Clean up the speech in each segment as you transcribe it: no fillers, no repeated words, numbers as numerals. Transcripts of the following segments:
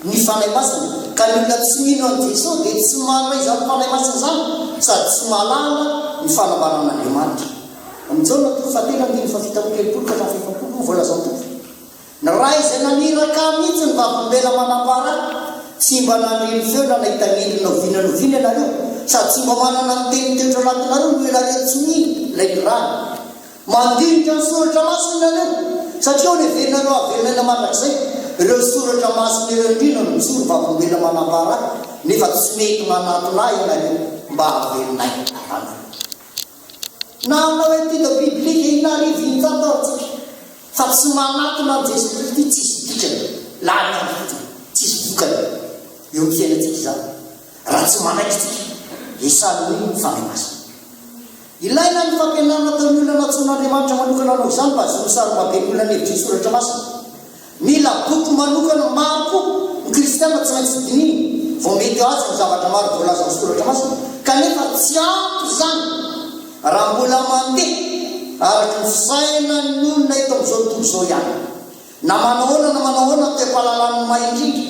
Ny Fanahy Masina. Ka ny olona tsy mino an'i Jesoa dia tsy mandray izany Fanahy Masina izany sady tsy mahalala ny fanambaran'Andriamanitra. Amin'ny Jaona toko fahatelo andininy fahafito amby telopolo ka hatramin'ny fahefapolo no voalazan'ny Tompo. Ny Ray izay naniraka Ahy mihitsy ny vavolombelona manambara Ahy. Tsy mba nandre ny feo na nahita ny endriny na oviana na oviana ianareo, sady tsy mba manana ny teny mitoetra ao anatinareo noho ianareo tsy mino ilay nirahany. Mandinika ny soratra masina ianareo, satria ao no heverinareo hahavelona aina mandrakizay. Ireo soratra masina ireo indrindra no mijoro vavolombelona manambara Ahy, nefa tsy mety manatona Ahy ianareo mba hahavelona aina anareo. Na hanao étude biblique inona arivo injato ary tsika, fa tsy manatona an'i Jesoa Kristy tsisy dikany, lany andro fotsiny, tsisy vokany eo amin'ny fiainantsika izany, raha tsy manaiky tsika esanin'ny Fanahy Masina. Ilaina ny fampianarana ataon'ny olona nantsoin'Andriamanitra manokana hanao izany mba hahazoany sarombaben'ny olona ny hevitry ny Soratra Masina. Mila boky manokana maro koa ny Kristiana tsy maintsy dinihina vao mety hahazo ny zavatra maro voalazan'ny Soratra Masina, kanefa tsy ampy izany raha mbola mandeha araka ny fisainan'ny olona eto amin'izao tontolo izao ihany. Na manahoana na manahoana ny toe-pahalalan'ny mahay indrindra,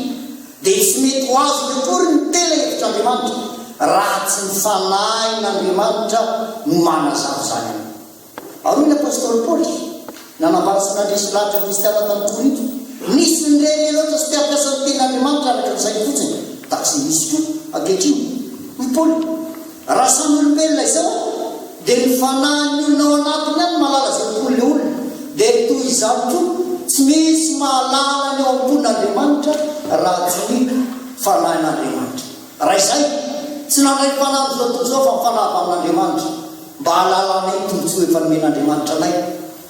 dia tsy mety ho azony akory ny tena hevitr'Andriamanitra raha tsy ny Fanahin'Andriamanitra no manazava izany aminy. Ary hoy ny apostoly Paoly, nanambara sy nandresy lahatra ny Kristiana tany Korinto, Nisy nirehareha loatra sy te hampiasa ny Tenin'Andriamanitra araka ny sainy fotsiny, tahaka izay misy koa ankehitriny. Hoy Paoly, Raha samy olombelona izao, dia ny fanahin'ny olona ao anatiny ihany no mahalala izay tompon'ilay olona, dia toy izany koa, tsy misy mahalala ny ao am-pon'Andriamanitra raha tsy ny Fanahin'Andriamanitra. Raha izay, tsy nandray ny fanahin'izao tontolo izao fa ny fanahy avy amin'Andriamanitra, mba hahalalanay ny tombontsoa efa nomen'Andriamanitra anay.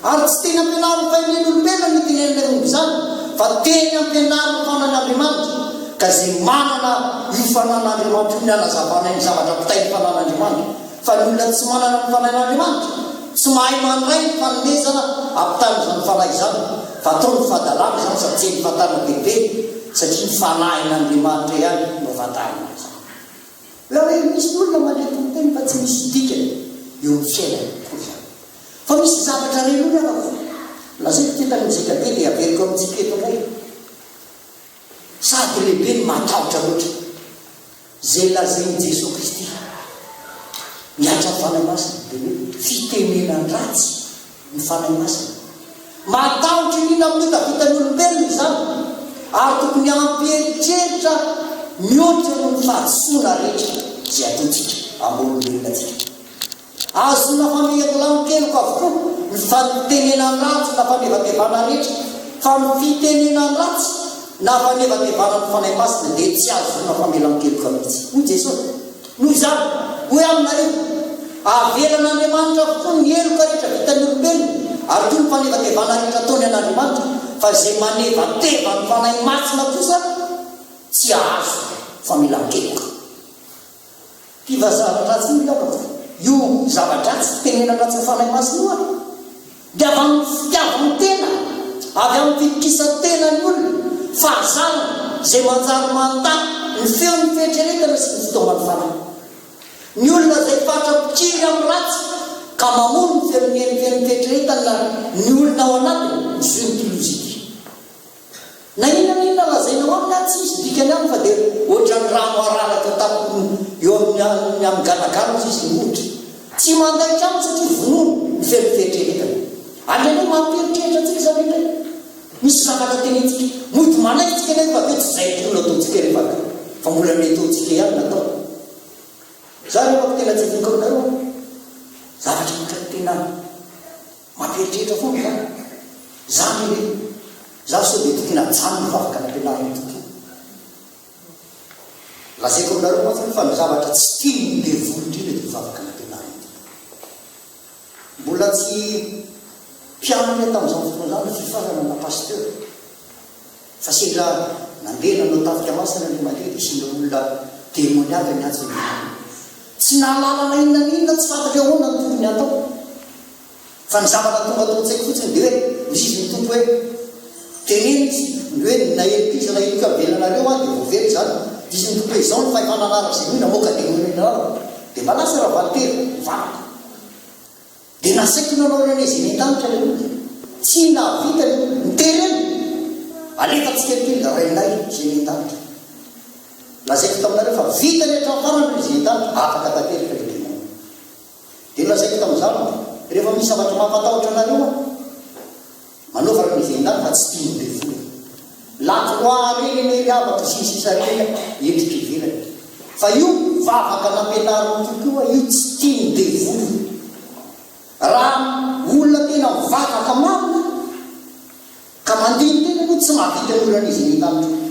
Ary tsy teny ampianarin'ny fahendren'olombelona no itenenanay momba izany, fa teny ampianarin'ny Fanahin'Andriamanitra, ka izay manana io Fanahin'Andriamanitra io no hanazavanay ny zavatra ampitain'ny Fanahin'Andriamanitra, fa ny olona tsy manana ny Fanahin'Andriamanitra, tsy mahay mandray ny fanomezana ampitain'izany Fanahy izany, fa ataony fahadalana izany sady tsy hainy fantarina velively, satria ny Fanahin'Andriamanitra ihany no ahafantarana azy. Raha hoe misy olona mandre toriteny fa tsy misy dikany eo amin'ny fiainany akory izany. Fa misy zavatra ren'olona arako. Lazaiko ity tany mozika be dia averiko amintsika eto indray. Sady lehibe no mahatahotra loatra. Izay lazain'i Jesoa Kristy mihatra amin'ny Fanahy Masina dia hoe fitenenan-dratsy ny Fanahy Masina. Matahotra indrindra amin'ny ota vitan'ny olombelona izany, ary tokony hampieritreritra mihoatra noho ny fahadisoana rehetra izay ataontsika amin'ny olombelona antsika. Ahazoana famelan-keloka avokoa ny fitenenan-dratsy na fanevatevana rehetra, fa ny fitenenan-dratsy na fanevatevana ny Fanahy Masina dia tsy ahazoana famelan-keloka mihitsy. Hoy Jesosy. Noho izany, hoy aho aminareo, Avelan'Andriamanitra avokoa ny heloka rehetra vitan'ny olombelona, ary koa ny fanevatevana rehetra ataony an'Andriamanitra, fa izay manevateva ny Fanahy Masina kosa tsy hahazo famelan-keloka. Tia zava-dratsy io ry havako. Io zava-dratsy, fitenenan-dratsy ny Fanahy Masina io ary dia avy amin'ny fitiavan-tena, avy amin'ny fitokisan-tenan'ny olona, fahazarana izay manjary mandà ny feon'ny fieritreretana sy ny fitaoman'ny fanahy. Ny olona izay fatra-pikiry amin'ny ratsy ka mamono ny feon'ny feon'ny fieritreretana ny olona ao anatiny, ny zon'ity loza ity. Na inona na inona lazainao aminy ary tsy hisy dikany aminy fa dia ohatran'ny rano araraka tampony eo amin'ny amin'ny amin'ny ganagana ozy izy ny hoditra. Tsy mandaitra aminy satria vonoiny ny feon'ny fieritreretana. Ary indraindray mampieritreritra antsika izany indraindray. Misy zavatra tenentsika, mody manaiky tsika nefa avy eo tsy izay koa no ataontsika rehefa avy eo fa mbola ny ataontsika ihany no atao. Za re manko tena tsy voky aminareo an! Zavatra ohatran'ny tena Mampieritreritra foana izany. Izany ve? Izaho sao dia tokony hajanona ny vavaka nampianarin'ny Tompo. Lazaiko aminareo mantsy aloha fa ny zavatra tsy tian'ny devoly indrindra dia ny vavaka nampianarin'ny Tompo. Mbola tsy mpianatra tamin'izany fotoana izany ny fifazana na pasteur. Fa sendra nandeha nanao tafika masina ilay mandeha dia sendra olona demoniaka niantso ny anarany. Tsy nahalala na inona na inona, tsy fantatra hoe ahoana no tokony hatao. Fa ny zavatra tonga tao an-tsaiko fotsiny dia hoe, mizizy ny Tompo hoe, teneno izy, ny hoe na heloka iza na heloka avelanareo aho dia voavela izany. Dizy ny Tompo hoe izao ny fahefana anarako izay mino hamoaka demonia ny anarako. Dia mba lasa Ravalitelo, nivavaka. Dia nasaiko nanao René izay nentanitra ilay olona. Tsy nahavita ilay olona. Niterena. Alefa tsikelikely Rainay izay nentanitra. Lazaiko taminareo fa vitany hatramin'ny farany ireo izay entany, afaka tanteraka ilay demony. Dia nolazaiko tamin'ny zanako, rehefa misy zavatra mampatahotra anareo aho, manaova raha ny izay entany fa tsy tian'ny devoly. Lakroa ireny anie ry havako sy ny sisa ireny endrika ivelany. Fa io vavaka nampianarin'ny Tompo io, io tsy tian'ny devoly. Raha olona tena mivavaka marina ka mandini-tena aloha tsy mahavita ny olan'izy eny an-danitra.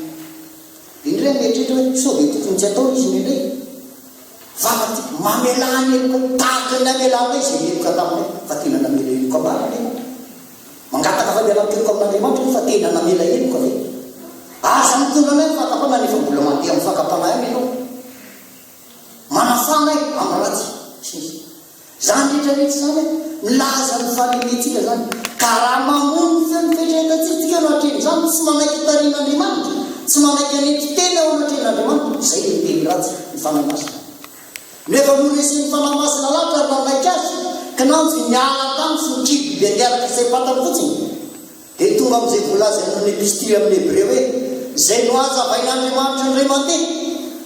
Dia indray mieritreritra hoe sao dia tokony tsy atao izy indraindray. Vavaka ty, mamelà ny heloka tahaka ny namelanay izay heloka taminay, fa tena namela heloka marina ianao. Mangataka famelan-keloka amin'Andriamanitra ianao fa tena namela heloka ve? Aza mitondra anay amin'ny fakam-panahy nefa mbola mandeha amin'ny fakam-panahy ihany ianao. Manafana e, amin'ny ratsy, sy ny sisa. Izany rehetra rehetra izany an, milaza ny fahalementsika izany. Ka raha mamono ny feon'ny fieritreretantsika tsika eo anatrehan'izany, tsy manaiky tarihin'Andriamanitra, tsy manaiky hanetry tena eo anatrehan'Andriamanitra, izay ilay miteny ratsy ny Fanahy Masina. Nefa noresin'ny Fanahy Masina lavitra ary nanaiky azy, kinanjo niala tany sy nikiby be niaraka saim-pantany fotsiny. Dia tonga amin'izay voalazan'ny amin'ny Epistily amin'ny Hebreo hoe, Izay nohazavain'Andriamanitra indray mandeha,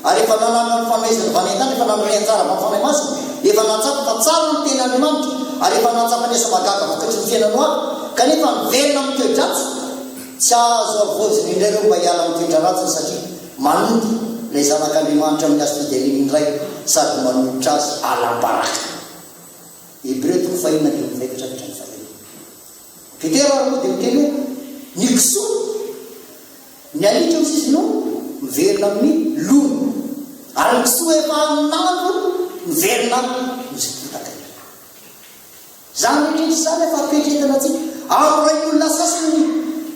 ary efa nanana ny fanomezana avy any an-tany, efa nandray anjara avy amin'ny Fanahy Masina, efa nahatsapa fa tsara ny tenin'Andriamanitra, ary efa nahatsapa ny asa mahagaga vokatry ny fiainany ho avy, kanefa niverina amin'ny toe-dratsy. Tsy azo havaozina indray ireo mba hiala amin'ny toetra ratsiny, satria manompo ilay Zanak'Andriamanitra amin'ny hazo fijaliana indray sady manolotra azy alam-baraka. Hebreo toko fahenina andininy fahefatra ka hatramin'ny fahenina. Petera ary moa dia miteny hoe, Ny kisoa, ny alika hozy izy no miverina amin'ny lony, ary ny kisoa efa nandro miverina amin'izay fotaka indray. Izany rehetra rehetra izany efa ampietretana antsika. Amorain'ny olona sasany ny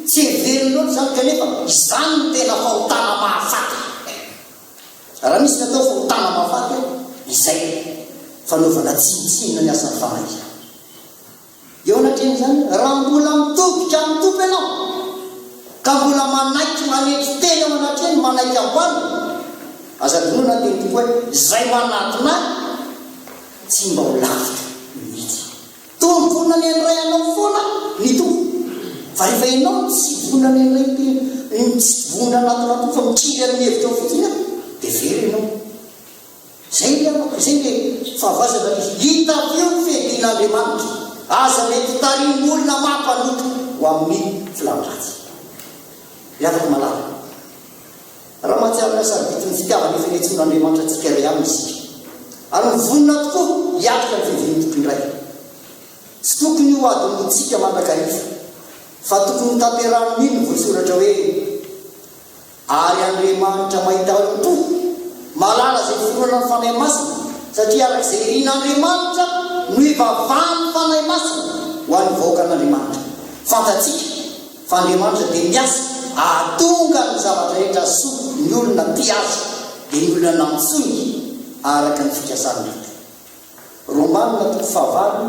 tsy heveriny loatra izany kanefa izany no tena fahotana mahafaty. Raha misy ny atao fahotana mahafaty, izay fanaovana tsinontsinona ny asan'ny fanahy izany. Eo anatrehan'izany, raha mbola mitodika amin'ny Tompo ianao, ka mbola manaiky manetry tena eo anatrehany, manaiky amboarina, aza adinoina ny tenin'ny Tompo hoe, Izay manatona Ahy, tsy mba ho lavitra mihitsy. Toa mivonona ny handray anao foana ny Tompo, fa rehefa ianao no tsy vonona ny handray ny tena, tsy vonona hanatona ny Tompo fa mikiry amin'ny hevitrao fotsiny ihany, dia very ianao. Zay ry havako, zay le fahavoazana misy. Hita avy eo ny fiadian'Andriamanitra. Aza mety tarihin'olona mampanota ho amin'ny filan-dratsy. Ry havako malala, raha mahatsiaro ny hasarobidin'ny fitiavana efa niantsoan'Andriamanitra antsika iray aminy isika, ary mivonona tokoa hiatrika ny fiavian'ny Tompo indray, tsy tokony ho adinointsika mandrakariva fa tokony hotanterahin'ny mino ny voasoratra hoe, Ary Andriamanitra mahita am-po, mahalala izay fironan'ny Fanahy Masina, satria araka izay irin'Andriamanitra no ivavahan'ny Fanahy Masina ho an'ny vahoakan'Andriamanitra. Fantatsika fa Andriamanitra dia miasa hahatonga ny zavatra rehetra soa ny olona tia Azy, dia ny olona nantsoiny araka ny fikasany rehetra. Romana toko fahavalo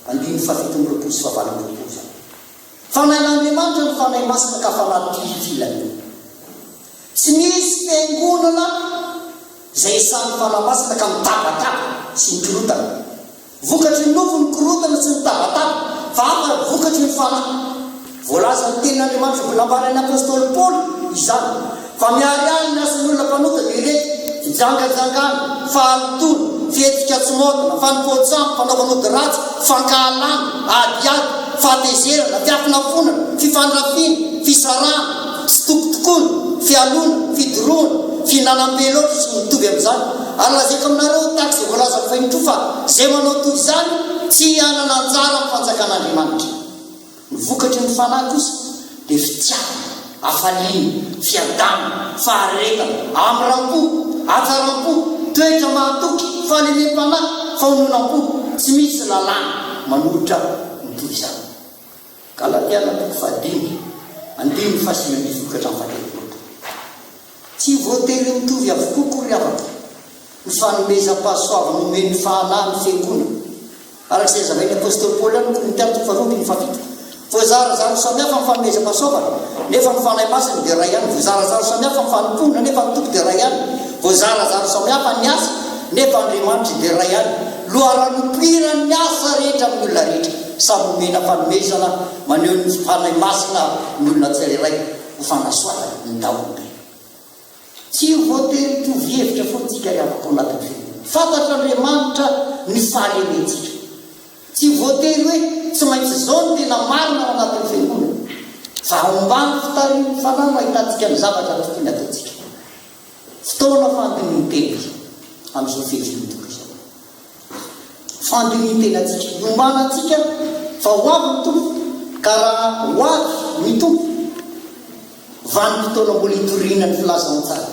andininy fahafito amby 20 sy fahavalo amby 20 izany. Fanahin'Andriamanitra ny Fanahy Masina ka fanahy tia filamina. Tsy misy fiangonana izay isan'ny Fanahy Masina ka mitabataba sy mikorontana. Vokatry ny nofo ny korontana sy ny tabataba, fa hafa ny vokatry ny Fanahy. Voalazan'ny Tenin'Andriamanitra izay nambaran'ny Apostoly Paoly izany, fa miharihary ny asan'ny olona mpanota dia ireto, fijangajangana, fahalotoana, fihetsika tsy maotina, fanompoan-tsampy, fanaovana ody ratsy, fankahalana, adiady, fahatezerana, fiafonafonana, fifandrafiana, fisarahana, fitsitokotokoana, fialonana, fidorohana, fihinanam-be loatra sy ny mitovy amin'izany. Ary lazaiko aminareo tahaka izay voalazako fahiny koa fa izay manao toy izany tsy hanana anjara amin'ny fanjakan'Andriamanitra. Ny vokatry ny Fanahy kosa dia fitiavana, hafaliana, fiadanana, faharetana, hamoram-po, hatsaram-po, toetra mahatoky, fahalemem-panahy, fahononam-po, tsy misy lalàna manolotra ny toy izany. Galatiana toko fahadimy, andininy fahasivy ambin'ny folo ka hatramin'ny fahatelopolo. Tsy voatery mitovy avokoa akory havako ny fanomezam-pahasoavana omen'ny Fanahy ny Fiangonana. Araka izay hazavain'ny apostoly Paoly any Korintiana toko faharoa andininy fahafito, Voazarazara ho samihafa ny fanomezam-pahasoavana, nefa ny Fanahy Masina dia iray ihany, voazarazara ho samihafa ny fanompoana, nefa ny Tompo dia iray ihany, voazarazara ho samihafa ny asa, nefa Andriamanitra dia iray ihany, loharanom-piran'ny asa rehetra amin'ny olona rehetra. Samy omena fanomezana maneho ny Fanahy Masina ny olona tsirairay ho fanasoavana ny daholobe. Tsy voatery hitovy hevitra foana isika ry havako ao anatin'ny fiangonana. Fantatr'Andriamanitra ny fahalementsika. Tsy voatery hoe tsy maintsy izao no tena marina ao anatin'ny fiangonana. Fa ao ambany fitarihan'ny Fanahy no ahitantsika ny zavatra tokony hataontsika. Fotoana fandinihin-tena izao, amin'izao fivorian'ny Tompo izao. Fandinihin-tenantsika, hiomanantsika fa ho avy ny Tompo, ka raha ho avy ny Tompo, vanim-potoana mbola hitoriana ny filazantsara,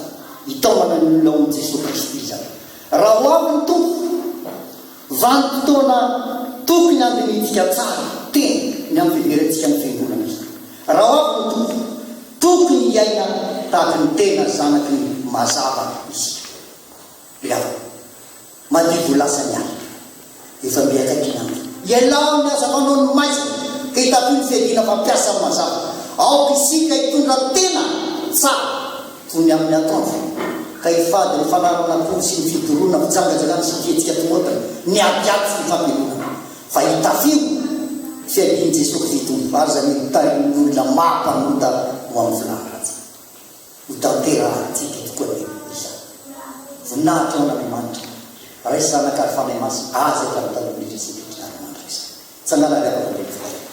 hitaomana ny olona ao amin'i Jesoa Kristy izany. Raha ho avy ny Tompo, vanim-potoana tokony handinihintsika tsara tena ny amin'ny fiheverantsika ny Fiangonana izany. Raha ho avy ny Tompo, tokony hiaina tahaka ny tena zanaky ny mazava isika. Ry havana, madio vao lasa ny alina. Efa mby akaiky ny andro. Ialao ny hazavanao ny maizina, ka hitafio ny fiadiana fampiasa ny mazava. Aoka isika hitondra tena tsara toy ny amin'ny atoandro, ka hifady ny fanaranam-po sy ny fidoroana fijangajangana sy ny fihetsika tomotina, ny adiady sy ny famelonana. Fa hitafio ny fiadian'i Jesoa Kristy Tompo, ary izany hoe tarihin'ny olona maha-mpanota ho amin'ny vilany ratsy. Ho tanterahantsika tokoa anie izany. Voninahitra ho an'Andriamanitra, Ray sy Zanaka ary Fanahy Masina, azy hatramin'ny taloha indrindra sy ankehitriny ary mandrakizay. Tsangana ry havana indray ny fitariana.